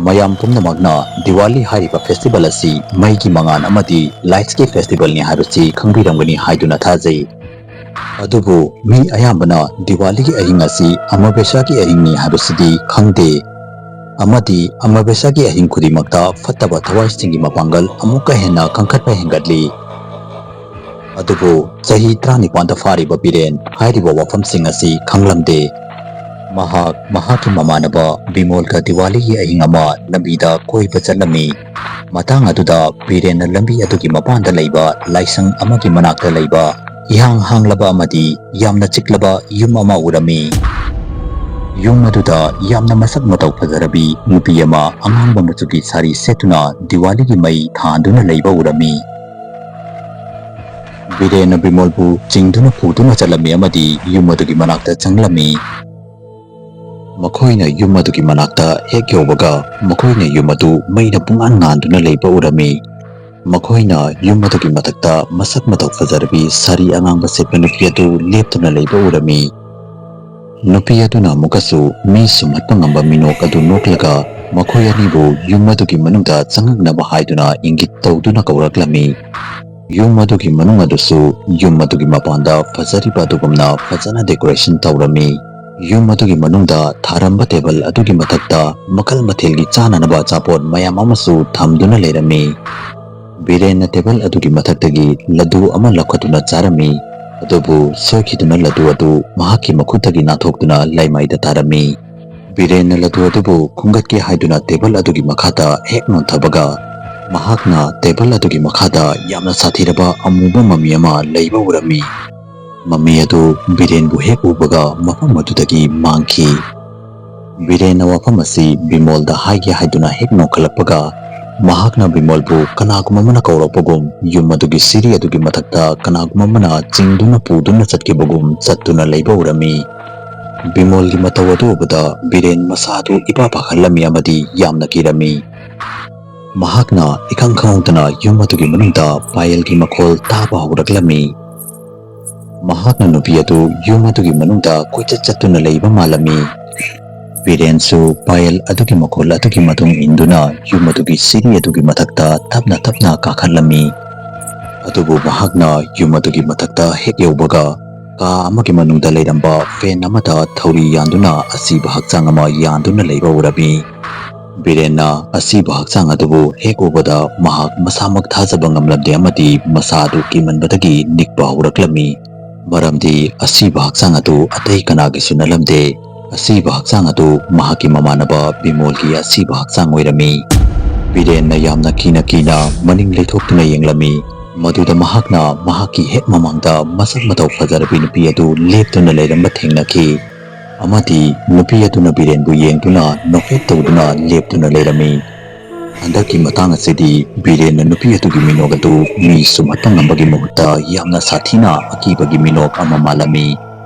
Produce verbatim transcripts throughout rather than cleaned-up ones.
ꯃꯌꯥꯝ ꯄꯨꯝꯅꯃꯛꯅ ꯗꯤꯋꯥꯂꯤ ꯍꯥꯏꯔꯤꯕ festival ꯑꯁꯤ ꯃꯩꯒꯤ ꯃꯉꯥꯜ ꯑꯃꯗꯤ lightsꯀꯤ festivalꯅꯤ ꯍꯥꯏꯕꯁꯤ ꯈꯪꯕꯤꯔꯝꯒꯅꯤ ꯍꯥꯏꯗꯨꯅ ꯊꯥꯖꯩ꯫ ꯑꯗꯨꯕꯨ ꯃꯤ ꯑꯌꯥꯝꯕꯅ ꯗꯤꯋꯥꯂꯤꯒꯤ ꯑꯍꯤꯡ ꯑꯁꯤ ꯑꯃꯕꯦꯁꯥꯒꯤ ꯑꯍꯤꯡꯅꯤ ꯍꯥꯏꯕꯁꯤꯗꯤ ꯈꯪꯗꯦ꯫ ꯑꯃꯗꯤ ꯑꯃꯕꯦꯁꯥꯒꯤ ꯑꯍꯤꯡ ꯈꯨꯗꯤꯡꯃꯛꯇ ꯐꯠꯇꯕ ꯊꯋꯥꯏꯁꯤꯡꯒꯤ ꯃꯄꯥꯡꯒꯜ ꯑꯃꯨꯛꯀ ꯍꯦꯟꯅ ꯀꯟꯈꯠꯄ ꯍꯦꯟꯒꯠꯂꯤ꯫ ꯑꯗꯨꯕꯨ ꯆꯍꯤ ꯇꯔꯥꯅꯤꯄꯥꯟꯗ ꯐꯥꯔꯤꯕ ꯕꯤꯔꯦꯟ ꯍꯥꯏꯔꯤꯕ ꯋꯥꯐꯝꯁꯤꯡ ꯑꯁꯤ ꯈꯪꯂꯝꯗꯦ꯫ ꯃꯍꯥꯛ ꯃꯍꯥꯛꯀꯤ ꯃꯃꯥꯟꯅꯕ ꯕꯤꯃꯣꯜꯒ ꯗꯤꯋꯥꯂꯤꯒꯤ ꯑꯍꯤꯡ ꯑꯃ ꯂꯝꯕꯤꯗ ꯀꯣꯏꯕ ꯆꯠꯂꯝꯃꯤ꯫ ꯃꯇꯥꯡ ꯑꯗꯨꯗ ꯕꯤꯔꯦꯟꯅ ꯂꯝꯕꯤ ꯑꯗꯨꯒꯤ ꯃꯄꯥꯟꯗ ꯂꯩꯕ ꯂꯥꯏꯁꯪ ꯑꯃꯒꯤ ꯃꯅꯥꯛꯇ ꯂꯩꯕ ꯏꯍꯥꯡ ꯍꯥꯡꯂꯕ ꯑꯃꯗꯤ ꯌꯥꯝꯅ ꯆꯤꯛꯂꯕ ꯌꯨꯝ ꯑꯃ ꯎꯔꯝꯃꯤ꯫ ꯌꯨꯝ ꯑꯗꯨꯗ ꯌꯥꯝꯅ ꯃꯁꯛ ꯃꯇꯧ ꯐꯖꯔꯕꯤ ꯅꯨꯄꯤ ꯑꯃ ꯑꯉꯥꯡꯕ ꯃꯆꯨꯒꯤ ꯁꯥꯔꯤ ꯁꯦꯠꯇꯨꯅ ꯗꯤꯋꯥꯂꯤꯒꯤ ꯃꯩ ꯊꯥꯟꯗꯨꯅ ꯂꯩꯕ ꯎꯔꯝꯃꯤ꯫ ꯕꯤꯔꯦꯟꯅ ꯕꯤꯃꯣꯜꯕꯨ ꯆꯤꯡꯗꯨꯅ ꯄꯨꯗꯨꯅ ꯆꯠꯂꯝꯃꯤ ꯑꯃꯗꯤ ꯌꯨꯝ ꯑꯗꯨꯒꯤ ꯃꯅꯥꯛꯇ ꯆꯪꯂꯝꯃꯤ꯫ ꯃꯈꯣꯏꯅ ꯌꯨꯝ ꯑꯗꯨꯒꯤ ꯃꯅꯥꯛꯇ ꯍꯦꯛ ꯌꯧꯕꯒ ꯃꯈꯣꯏꯅ ꯌꯨꯝ ꯑꯗꯨ ꯃꯩꯅ ꯄꯨꯡꯉꯥꯟ ꯉꯥꯟꯗꯨꯅ ꯂꯩꯕ ꯎꯔꯝꯃꯤ꯫ ꯃꯈꯣꯏꯅ ꯌꯨꯝ ꯑꯗꯨꯒꯤ ꯃꯊꯛꯇ ꯃꯁꯛ ꯃꯇꯧ ꯐꯖꯔꯕꯤ ꯁꯥꯔꯤ ꯑꯉꯥꯡꯕ ꯁꯦꯠꯄ ꯅꯨꯄꯤ ꯑꯗꯨ ꯂꯦꯞꯇꯨꯅ ꯂꯩꯕ ꯎꯔꯝꯃꯤ꯫ ꯅꯨꯄꯤ ꯑꯗꯨꯅ ꯑꯃꯨꯛꯀꯁꯨ ꯃꯤ ꯁꯨꯝꯍꯠꯄ ꯉꯝꯕ ꯃꯤꯅꯣꯛ ꯑꯗꯨ ꯅꯣꯛꯂꯒ ꯃꯈꯣꯏ ꯑꯅꯤꯕꯨ ꯌꯨꯝ ꯑꯗꯨꯒꯤ ꯃꯅꯨꯡꯗ ꯆꯪꯉꯛꯅꯕ ꯍꯥꯏꯗꯨꯅ ꯏꯪꯒꯤꯠ ꯇꯧꯗꯨꯅ ꯀꯧꯔꯛꯂꯝꯃꯤ꯫ ꯌꯨꯝ ꯑꯗꯨꯒꯤ ꯃꯅꯨꯡ ꯑꯗꯨꯁꯨ ꯌꯨꯝ ꯑꯗꯨꯒꯤ ꯃꯄꯥꯟꯗ ꯐꯖꯔꯤꯕ ꯑꯗꯨꯒꯨꯝꯅ ꯐꯖꯅ decoration ꯇꯧꯔꯝꯃꯤ꯫ ꯌꯨꯝ ꯑꯗꯨꯒꯤ ꯃꯅꯨꯡꯗ ꯊꯥꯔꯝꯕ table ꯑꯗꯨꯒꯤ ꯃꯊꯛꯇ ꯃꯈꯜ ꯃꯊꯦꯜꯒꯤ ꯆꯥꯅꯅꯕ ꯑꯆꯥꯄꯣꯠ ꯃꯌꯥꯝ ꯑꯃꯁꯨ ꯊꯝꯗꯨꯅ ꯂꯩꯔꯝꯃꯤ꯫ ꯕꯤꯔꯦꯟꯅ table ꯑꯗꯨꯒꯤ ꯃꯊꯛꯇꯒꯤ ꯂꯗꯨ ꯑꯃ ꯂꯧꯈꯠꯇꯨꯅ ꯆꯥꯔꯝꯃꯤ꯫ ꯑꯗꯨꯕꯨ ꯁꯣꯏꯈꯤꯗꯨꯅ ꯂꯗꯨ ꯑꯗꯨ ꯃꯍꯥꯛꯀꯤ ꯃꯈꯨꯠꯇꯒꯤ ꯅꯥꯟꯊꯣꯛꯇꯨꯅ ꯂꯩꯃꯥꯏꯗ ꯇꯥꯔꯝꯃꯤ꯫ ꯕꯤꯔꯦꯟꯅ ꯂꯗꯨ ꯑꯗꯨꯕꯨ ꯈꯨꯝꯒꯠꯀꯦ ꯍꯥꯏꯗꯨꯅ table ꯑꯗꯨꯒꯤ ꯃꯈꯥꯗ ꯍꯦꯛ ꯅꯣꯟꯊꯕꯒ, ꯃꯍꯥꯛꯅ table ꯑꯗꯨꯒꯤ ꯃꯈꯥꯗ ꯌꯥꯝꯅ ꯁꯥꯊꯤꯔꯕ ꯑꯃꯨꯕ ꯃꯃꯤ ꯑꯃ ꯂꯩꯕ ꯎꯔꯝꯃꯤ꯫ ꯃꯃꯤ ꯑꯗꯨ ꯕꯤꯔꯦꯟꯕꯨ ꯍꯦꯛ ꯎꯕꯒ ꯃꯐꯝ ꯑꯗꯨꯗꯒꯤ ꯃꯥꯡꯈꯤ꯫ ꯕꯤꯔꯦꯟꯅ ꯋꯥꯐꯝ ꯑꯁꯤ ꯕꯤꯃꯣꯜꯗ ꯍꯥꯏꯒꯦ ꯍꯥꯏꯗꯨꯅ ꯍꯦꯛ ꯅꯣꯛꯈꯠꯂꯛꯄꯒ, ꯃꯍꯥꯛꯅ ꯕꯤꯃꯣꯜꯕꯨ ꯀꯅꯥꯒꯨꯝꯕ ꯑꯃꯅ ꯀꯧꯔꯛꯄꯒꯨꯝ, ꯌꯨꯝ ꯑꯗꯨꯒꯤ ꯁꯤꯔꯤ ꯑꯗꯨꯒꯤ ꯃꯊꯛꯇ ꯀꯅꯥꯒꯨꯝꯕ ꯑꯃꯅ ꯆꯤꯡꯗꯨꯅ ꯄꯨꯗꯨꯅ ꯆꯠꯈꯤꯕꯒꯨꯝ ꯆꯠꯇꯨꯅ ꯂꯩꯕ ꯎꯔꯝꯃꯤ꯫ ꯕꯤꯃꯣꯜꯒꯤ ꯃꯇꯧ ꯑꯗꯨ ꯎꯕꯗ ꯕꯤꯔꯦꯟ ꯃꯁꯥ ꯑꯗꯨ ꯏꯄꯥ ꯄꯥꯈꯠꯂꯝꯃꯤ ꯑꯃꯗꯤ ꯌꯥꯝꯅ ꯀꯤꯔꯝꯃꯤ꯫ ꯃꯍꯥꯛꯅ ꯏꯈꯪ ꯈꯪꯍꯧꯗꯅ ꯌꯨꯝ ꯑꯗꯨꯒꯤ ꯃꯅꯨꯡꯗ ꯄꯥꯌꯦꯜꯒꯤ ꯃꯈꯣꯜ ꯇꯥꯕ ꯍꯧꯔꯛꯂꯝꯃꯤ꯫ ꯃꯍꯥꯛꯅ ꯅꯨꯄꯤ ꯑꯗꯨ ꯌꯨꯝ ꯑꯗꯨꯒꯤ ꯃꯅꯨꯡꯗ ꯀꯣꯏꯆꯠ ꯆꯠꯇꯨꯅ ꯂꯩꯕ ꯃꯥꯜꯂꯝꯃꯤ꯫ ꯕꯤꯔꯦꯟꯁꯨ ꯄꯥꯌꯦꯜ ꯑꯗꯨꯒꯤ ꯃꯈꯣꯜ ꯑꯗꯨꯒꯤ ꯃꯇꯨꯡ ꯏꯟꯗꯨꯅ ꯌꯨꯝ ꯑꯗꯨꯒꯤ ꯁꯤꯔꯤ ꯑꯗꯨꯒꯤ ꯃꯊꯛꯇ ꯇꯞꯅ ꯇꯞꯅ ꯀꯥꯈꯠꯂꯝꯃꯤ꯫ ꯑꯗꯨꯕꯨ ꯃꯍꯥꯛꯅ ꯌꯨꯝ ꯑꯗꯨꯒꯤ ꯃꯊꯛꯇ ꯍꯦꯛ ꯌꯧꯕꯒ, ꯀꯥ ꯑꯃꯒꯤ ꯃꯅꯨꯡꯗ ꯂꯩꯔꯝꯕ ꯐꯦꯟ ꯑꯃꯗ ꯊꯧꯔꯤ ꯌꯥꯟꯗꯨꯅ ꯑꯁꯤꯕ ꯍꯛꯆꯥꯡ ꯑꯃ ꯌꯥꯟꯗꯨꯅ ꯂꯩꯕ ꯎꯔꯝꯃꯤ꯫ ꯕꯤꯔꯦꯟꯅ ꯑꯁꯤꯕ ꯍꯛꯆꯥꯡ ꯑꯗꯨꯕꯨ ꯍꯦꯛ ꯎꯕꯗ ꯃꯍꯥꯛ ꯃꯁꯥꯃꯛ ꯊꯥꯖꯕ ꯉꯝꯂꯝꯗꯦ ꯑꯃꯗꯤ ꯃꯁꯥ ꯑꯗꯨ ꯀꯤꯃꯟꯕꯗꯒꯤ ꯅꯤꯛꯄ ꯍꯧꯔꯛꯂꯝꯃꯤ꯫ ꯃꯔꯝꯗꯤ ꯑꯁꯤꯕ ꯍꯛꯆꯥꯡ ꯑꯗꯨ ꯑꯇꯩ ꯀꯅꯥꯒꯤꯁꯨ ꯅꯠꯂꯝꯗꯦ꯫ ꯑꯁꯤꯕ ꯍꯛꯆꯥꯡ ꯑꯗꯨ ꯃꯍꯥꯛꯀꯤ ꯃꯃꯥꯟꯅꯕ ꯕꯤꯃꯣꯜꯒꯤ ꯑꯁꯤꯕ ꯍꯛꯆꯥꯡ ꯑꯣꯏꯔꯝꯃꯤ꯫ ꯕꯤꯔꯦꯟꯅ ꯌꯥꯝꯅ ꯀꯤꯅ ꯀꯤꯅ ꯃꯅꯤꯡ ꯂꯩꯊꯣꯛꯇꯨꯅ ꯌꯦꯡꯂꯝꯃꯤ꯫ ꯃꯗꯨꯗ ꯃꯍꯥꯛꯅ ꯃꯍꯥꯛꯀꯤ ꯍꯦꯛ ꯃꯃꯥꯡꯗ ꯃꯁꯛ ꯃꯇꯧ ꯐꯖꯔꯕꯤ ꯅꯨꯄꯤ ꯑꯗꯨ ꯂꯦꯞꯇꯨꯅ ꯂꯩꯔꯝꯕ ꯊꯦꯡꯅꯈꯤ꯫ ꯑꯃꯗꯤ ꯅꯨꯄꯤ ꯑꯗꯨꯅ ꯕꯤꯔꯦꯟꯕꯨ ꯌꯦꯡꯗꯨꯅ ꯅꯣꯛꯐꯦꯠ ꯇꯧꯗꯨꯅ ꯂꯦꯞꯇꯨꯅ ꯂꯩꯔꯝꯃꯤ꯫ ꯍꯟꯗꯛꯀꯤ ꯃꯇꯥꯡ ꯑꯁꯤꯗꯤ ꯕꯤꯔꯦꯟꯅ ꯅꯨꯄꯤ ꯑꯗꯨꯒꯤ ꯃꯤꯅꯣꯛ ꯑꯗꯨ ꯃꯤ ꯁꯨꯝꯍꯠꯄ ꯉꯝꯕꯒꯤ ꯃꯍꯨꯠꯇ ꯌꯥꯝꯅ ꯁꯥꯊꯤꯅ ꯑꯀꯤꯕꯒꯤ ꯃꯤꯅꯣꯛ ꯑꯃ ꯃꯥꯜꯂꯝꯃꯤ꯫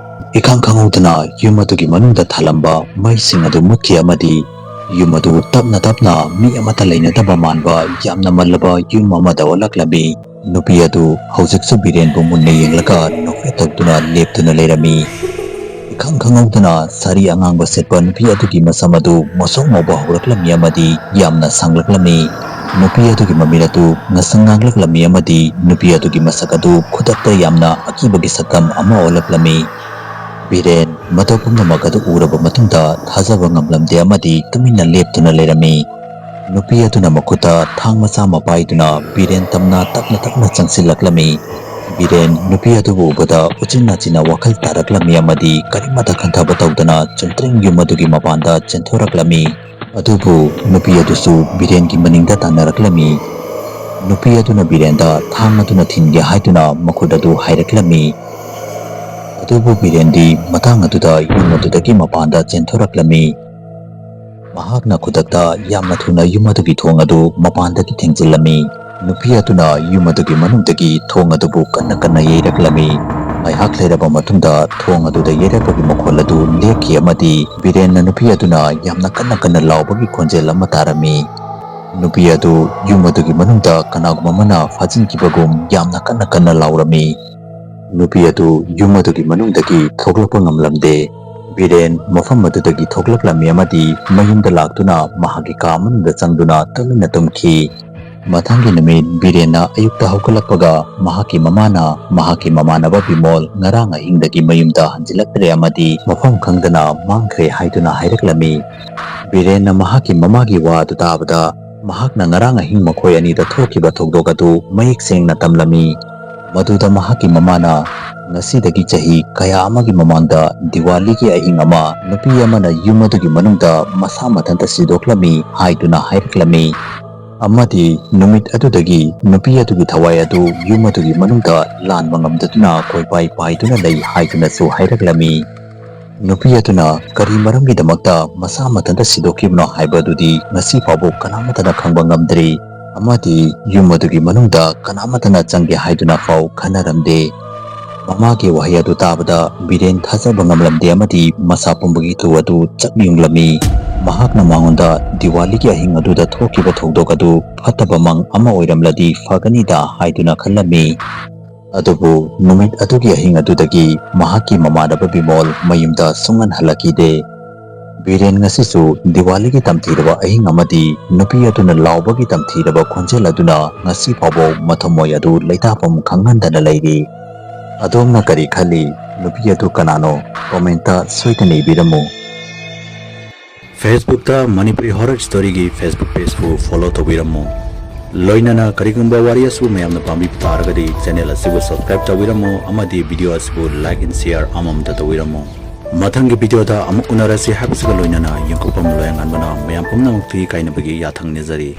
ꯏꯈꯪ ꯈꯪꯍꯧꯗꯅ ꯌꯨꯝ ꯑꯗꯨꯒꯤ ꯃꯅꯨꯡꯗ ꯊꯥꯜꯂꯝꯕ ꯃꯩꯁꯤꯡ ꯑꯗꯨ ꯃꯨꯠꯈꯤ ꯑꯃꯗꯤ ꯌꯨꯝ ꯑꯗꯨ ꯇꯞꯅ ꯇꯞꯅ ꯃꯤ ꯑꯃꯠꯇ ꯂꯩꯅꯗꯕ ꯃꯥꯟꯕ ꯌꯥꯝꯅ ꯃꯜꯂꯕ ꯌꯨꯝ ꯑꯃꯗ ꯑꯣꯜꯂꯛꯂꯝꯃꯤ꯫ ꯅꯨꯄꯤ ꯑꯗꯨ ꯍꯧꯖꯤꯛꯁꯨ ꯕꯤꯔꯦꯟꯕꯨ ꯃꯨꯟꯅ ꯌꯦꯡꯂꯒ ꯅꯣꯛꯐꯦꯠ ꯇꯧꯗꯨꯅ ꯂꯦꯞꯇꯨꯅ ꯂꯩꯔꯝꯃꯤ꯫ ꯏꯈꯪ ꯈꯪꯍꯧꯗꯅ ꯁꯥꯔꯤ ꯑꯉꯥꯡꯕ ꯁꯦꯠꯄ ꯅꯨꯄꯤ ꯑꯗꯨꯒꯤ ꯃꯁꯝ ꯑꯗꯨ ꯉꯧꯁꯣꯛ ꯉꯧꯕ ꯍꯧꯔꯛꯂꯝꯃꯤ ꯑꯃꯗꯤ ꯌꯥꯝꯅ ꯁꯥꯡꯂꯛꯂꯝꯃꯤ꯫ ꯅꯨꯄꯤ ꯑꯗꯨꯒꯤ ꯃꯃꯤꯠ ꯑꯗꯨ ꯉꯁꯪ ꯉꯥꯡꯂꯛꯂꯝꯃꯤ ꯑꯃꯗꯤ ꯅꯨꯄꯤ ꯑꯗꯨꯒꯤ ꯃꯁꯛ ꯑꯗꯨ ꯈꯨꯗꯛꯇ ꯌꯥꯝꯅ ꯑꯀꯤꯕꯒꯤ ꯁꯛꯇꯝ ꯑꯃ ꯑꯣꯜꯂꯛꯂꯝꯃꯤ꯫ ꯕꯤꯔꯦꯟ ꯃꯗꯨ ꯄꯨꯝꯅꯃꯛ ꯑꯗꯨ ꯎꯔꯕ ꯃꯇꯨꯡꯗ ꯊꯥꯖꯕ ꯉꯝꯂꯝꯗꯦ ꯑꯃꯗꯤ ꯇꯨꯃꯤꯟꯅ ꯂꯦꯞꯇꯨꯅ ꯂꯩꯔꯝꯃꯤ꯫ ꯅꯨꯄꯤ ꯑꯗꯨꯅ ꯃꯈꯨꯠꯇ ꯊꯥꯡ ꯃꯆꯥ ꯑꯃ ꯄꯥꯏꯗꯨꯅ ꯕꯤꯔꯦꯟ ꯇꯝꯅ ꯇꯞꯅ ꯇꯞꯅ ꯆꯪꯁꯤꯜꯂꯛꯂꯝꯃꯤ꯫ ꯕꯤꯔꯦꯟ ꯅꯨꯄꯤ ꯑꯗꯨꯕꯨ ꯎꯕꯗ ꯎꯆꯤꯟ ꯅꯥꯆꯤꯟꯅ ꯋꯥꯈꯜ ꯇꯥꯔꯛꯂꯝꯃꯤ ꯑꯃꯗꯤ ꯀꯔꯤꯃꯠꯇ ꯈꯟꯊꯕ ꯇꯧꯗꯅ ꯆꯨꯝꯇ꯭ꯔꯤꯡ ꯌꯨꯝ ꯑꯗꯨꯒꯤ ꯃꯄꯥꯟꯗ ꯆꯦꯟꯊꯣꯔꯛꯂꯝꯃꯤ꯫ ꯑꯗꯨꯕꯨ ꯅꯨꯄꯤ ꯑꯗꯨꯁꯨ ꯕꯤꯔꯦꯟꯒꯤ ꯃꯅꯤꯡꯗ ꯇꯥꯟꯅꯔꯛꯂꯝꯃꯤ꯫ ꯅꯨꯄꯤ ꯑꯗꯨꯅ ꯕꯤꯔꯦꯟꯗ ꯊꯥꯡ ꯑꯗꯨꯅ ꯊꯤꯟꯒꯦ ꯍꯥꯏꯗꯨꯅ ꯃꯈꯨꯠ ꯑꯗꯨ ꯍꯥꯏꯔꯛꯂꯝꯃꯤ꯫ ꯑꯗꯨꯕꯨ ꯕꯤꯔꯦꯟꯗꯤ ꯃꯇꯥꯡ ꯑꯗꯨꯗ ꯌꯨꯝ ꯑꯗꯨꯗꯒꯤ ꯃꯄꯥꯟꯗ ꯆꯦꯟꯊꯣꯔꯛꯂꯝꯃꯤ꯫ ꯃꯍꯥꯛꯅ ꯈꯨꯗꯛꯇ ꯌꯥꯝꯅ ꯊꯨꯅ ꯌꯨꯝ ꯑꯗꯨꯒꯤ ꯊꯣꯡ ꯑꯗꯨ ꯃꯄꯥꯟꯗꯒꯤ ꯊꯤꯡꯖꯤꯜꯂꯝꯃꯤ꯫ ꯅꯨꯄꯤ ꯑꯗꯨꯅ ꯌꯨꯝ ꯑꯗꯨꯒꯤ ꯃꯅꯨꯡꯗꯒꯤ ꯊꯣꯡ ꯑꯗꯨꯕꯨ ꯀꯟꯅ ꯀꯟꯅ ꯌꯩꯔꯛꯂꯝꯃꯤ꯫ ꯉꯥꯏꯍꯥꯛ ꯂꯩꯔꯕ ꯃꯇꯨꯡꯗ ꯊꯣꯡ ꯑꯗꯨꯗ ꯌꯩꯔꯛꯄꯒꯤ ꯃꯈꯣꯜ ꯑꯗꯨ ꯂꯦꯞꯈꯤ ꯑꯃꯗꯤ ꯕꯤꯔꯦꯟꯅ ꯅꯨꯄꯤ ꯑꯗꯨꯅ ꯌꯥꯝꯅ ꯀꯟꯅ ꯀꯟꯅ ꯂꯥꯎꯕꯒꯤ ꯈꯣꯟꯖꯦꯜ ꯑꯃ ꯇꯥꯔꯝꯃꯤ꯫ ꯅꯨꯄꯤ ꯑꯗꯨ ꯌꯨꯝ ꯑꯗꯨꯒꯤ ꯃꯅꯨꯡꯗ ꯀꯅꯥꯒꯨꯝꯕ ꯑꯃꯅ ꯐꯥꯖꯤꯟꯈꯤꯕꯒꯨꯝ ꯌꯥꯝꯅ ꯀꯟꯅ ꯀꯟꯅ ꯂꯥꯎꯔꯝꯃꯤ꯫ ꯅꯨꯄꯤ ꯑꯗꯨ ꯌꯨꯝ ꯑꯗꯨꯒꯤ ꯃꯅꯨꯡꯗꯒꯤ ꯊꯣꯛꯂꯛꯄ ꯉꯝꯂꯝꯗꯦ꯫ ꯕꯤꯔꯦꯟ ꯃꯐꯝ ꯑꯗꯨꯗꯒꯤ ꯊꯣꯛꯂꯛꯂꯝꯃꯤ ꯑꯃꯗꯤ ꯃꯌꯨꯝꯗ ꯂꯥꯛꯇꯨꯅ ꯃꯍꯥꯛꯀꯤ ꯀꯥ ꯃꯅꯨꯡꯗ ꯆꯪꯗꯨꯅ ꯇꯨꯃꯤꯟꯅ ꯇꯨꯝꯈꯤ꯫ ꯃꯊꯪꯒꯤ ꯅꯨꯃꯤꯠ ꯕꯤꯔꯦꯟꯅ ꯑꯌꯨꯛꯇ ꯍꯧꯒꯠꯂꯛꯄꯒ ꯃꯍꯥꯛꯀꯤ ꯃꯃꯥꯅ ꯃꯍꯥꯛꯀꯤ ꯃꯃꯥꯟꯅꯕ ꯕꯤꯃꯣꯜ ꯉꯔꯥꯡ ꯑꯍꯤꯡꯗꯒꯤ ꯃꯌꯨꯝꯗ ꯍꯟꯖꯤꯜꯂꯛꯇ꯭ꯔꯦ ꯑꯃꯗꯤ ꯃꯐꯝ ꯈꯪꯗꯅ ꯃꯥꯡꯈ꯭ꯔꯦ ꯍꯥꯏꯗꯨꯅ ꯍꯥꯏꯔꯛꯂꯝꯃꯤ꯫ ꯕꯤꯔꯦꯟꯅ ꯃꯍꯥꯛꯀꯤ ꯃꯃꯥꯒꯤ ꯋꯥ ꯑꯗꯨ ꯇꯥꯕꯗ ꯃꯍꯥꯛꯅ ꯉꯔꯥꯡ ꯑꯍꯤꯡ ꯃꯈꯣꯏ ꯑꯅꯤꯗ ꯊꯣꯛꯈꯤꯕ ꯊꯧꯗꯣꯛ ꯑꯗꯨ ꯃꯌꯦꯛ ꯁꯦꯡꯅ ꯇꯝꯂꯝꯃꯤ꯫ ꯃꯗꯨꯗ ꯃꯍꯥꯛꯀꯤ ꯃꯃꯥꯅ ꯉꯁꯤꯗꯒꯤ ꯆꯍꯤ ꯀꯌꯥ ꯑꯃꯒꯤ ꯃꯃꯥꯡꯗ ꯗꯤꯋꯥꯂꯤꯒꯤ ꯑꯍꯤꯡ ꯑꯃ ꯅꯨꯄꯤ ꯑꯃꯅ ꯌꯨꯝ ꯑꯗꯨꯒꯤ ꯃꯅꯨꯡꯗ ꯃꯁꯥ ꯃꯊꯟꯇ ꯁꯤꯗꯣꯛꯂꯝꯃꯤ ꯍꯥꯏꯗꯨꯅ ꯍꯥꯏꯔꯛꯂꯝꯃꯤ꯫ ꯑꯃꯗꯤ ꯅꯨꯃꯤꯠ ꯑꯗꯨꯗꯒꯤ ꯅꯨꯄꯤ ꯑꯗꯨꯒꯤ ꯊꯋꯥꯏ ꯑꯗꯨ ꯌꯨꯝ ꯑꯗꯨꯒꯤ ꯃꯅꯨꯡꯗ ꯂꯥꯟꯕ ꯉꯝꯗꯗꯨꯅ ꯀꯣꯏꯄꯥꯏ ꯄꯥꯏꯗꯨꯅ ꯂꯩ ꯍꯥꯏꯗꯨꯅꯁꯨ ꯍꯥꯏꯔꯛꯂꯝꯃꯤ꯫ ꯅꯨꯄꯤ ꯑꯗꯨꯅ ꯀꯔꯤ ꯃꯔꯝꯒꯤꯗꯃꯛꯇ ꯃꯁꯥ ꯃꯊꯟꯇ ꯁꯤꯗꯣꯛꯈꯤꯕꯅꯣ ꯍꯥꯏꯕ ꯑꯗꯨꯗꯤ ꯉꯁꯤ ꯐꯥꯎꯕ ꯀꯅꯥꯃꯠꯇꯅ ꯈꯪꯕ ꯉꯝꯗ꯭ꯔꯤ꯫ ꯑꯃꯗꯤ ꯌꯨꯝ ꯑꯗꯨꯒꯤ ꯃꯅꯨꯡꯗ ꯀꯅꯥꯃꯠꯇꯅ ꯆꯪꯒꯦ ꯍꯥꯏꯗꯨꯅ ꯐꯥꯎ ꯈꯟꯅꯔꯝꯗꯦ꯫ ꯃꯃꯥꯒꯤ ꯋꯥꯍꯩ ꯑꯗꯨ ꯇꯥꯕꯗ ꯕꯤꯔꯦꯟ ꯊꯥꯖꯕ ꯉꯝꯂꯝꯗꯦ ꯑꯃꯗꯤ ꯃꯁꯥ ꯄꯨꯝꯕꯒꯤ ꯏꯊꯨ ꯑꯗꯨ ꯆꯞ ꯌꯨꯡꯂꯝꯃꯤ꯫ ꯃꯍꯥꯛꯅ ꯃꯉꯣꯟꯗ ꯗꯤꯋꯥꯂꯤꯒꯤ ꯑꯍꯤꯡ ꯑꯗꯨꯗ ꯊꯣꯛꯈꯤꯕ ꯊꯧꯗꯣꯛ ꯑꯗꯨ ꯐꯠꯇꯕ ꯃꯪ ꯑꯃ ꯑꯣꯏꯔꯝꯂꯗꯤ ꯐꯒꯅꯤꯗ ꯍꯥꯏꯗꯨꯅ ꯈꯜꯂꯝꯃꯤ꯫ ꯑꯗꯨꯕꯨ ꯅꯨꯃꯤꯠ ꯑꯗꯨꯒꯤ ꯑꯍꯤꯡ ꯑꯗꯨꯗꯒꯤ ꯃꯍꯥꯛꯀꯤ ꯃꯃꯥꯟꯅꯕ ꯕꯤꯃꯣꯜ ꯃꯌꯨꯝꯗ ꯁꯨꯡꯍꯟ ꯍꯜꯂꯛꯈꯤꯗꯦ꯫ ꯕꯤꯔꯦꯟ ꯉꯁꯤꯁꯨ ꯗꯤꯋꯥꯂꯤꯒꯤ ꯇꯝꯊꯤꯔꯕ ꯑꯍꯤꯡ ꯑꯃꯗꯤ ꯅꯨꯄꯤ ꯑꯗꯨꯅ ꯂꯥꯎꯕꯒꯤ ꯇꯝꯊꯤꯔꯕ ꯈꯣꯟꯖꯦꯜ ꯑꯗꯨꯅ ꯉꯁꯤ ꯐꯥꯎꯕ ꯃꯊꯃꯣꯏ ꯑꯗꯨ ꯂꯩꯇꯥꯐꯝ ꯈꯪꯍꯟꯗꯅ ꯂꯩꯔꯤ꯫ ꯑꯗꯣꯝꯅ ꯀꯔꯤ ꯈꯜꯂꯤ? ꯅꯨꯄꯤ ꯑꯗꯨ ꯀꯅꯥꯅꯣ? ꯀꯣꯃꯦꯟꯇ ꯁꯣꯏꯗꯅ ꯏꯕꯤꯔꯝꯃꯨ꯫ Facebookꯇ Manipuri Horror Storyꯒꯤ Facebook pageꯄꯨ follow ꯇꯧꯕꯤꯔꯝꯃꯨ꯫ ꯂꯣꯏꯅꯅ ꯀꯔꯤꯒꯨꯝꯕ ꯋꯥꯔꯤ ꯑꯁꯤꯕꯨ ꯃꯌꯥꯝꯅ ꯄꯥꯝꯕꯤꯕ ꯇꯥꯔꯒꯗꯤ channel ꯑꯁꯤꯕꯨ subscribe ꯇꯧꯕꯤꯔꯝꯃꯨ ꯑꯃꯗꯤ video ꯑꯁꯤꯕꯨ like and share ꯑꯃꯃꯝꯇ ꯇꯧꯕꯤꯔꯝꯃꯨ꯫ ꯃꯊꯪꯒꯤ videoꯗ ꯑꯃꯨꯛ ꯎꯅꯔꯁꯤ ꯍꯥꯏꯕꯁꯤꯒ ꯂꯣꯏꯅꯅ ꯌꯦꯡꯊꯣꯛꯐꯝ ꯂꯣꯌꯥꯉꯥꯟꯕꯅ ꯃꯌꯥꯝ ꯄꯨꯝꯅꯃꯛꯀꯤ ꯀꯥꯏꯅꯕꯒꯤ ꯌꯥꯊꯪ ꯅꯤꯖꯔꯤ꯫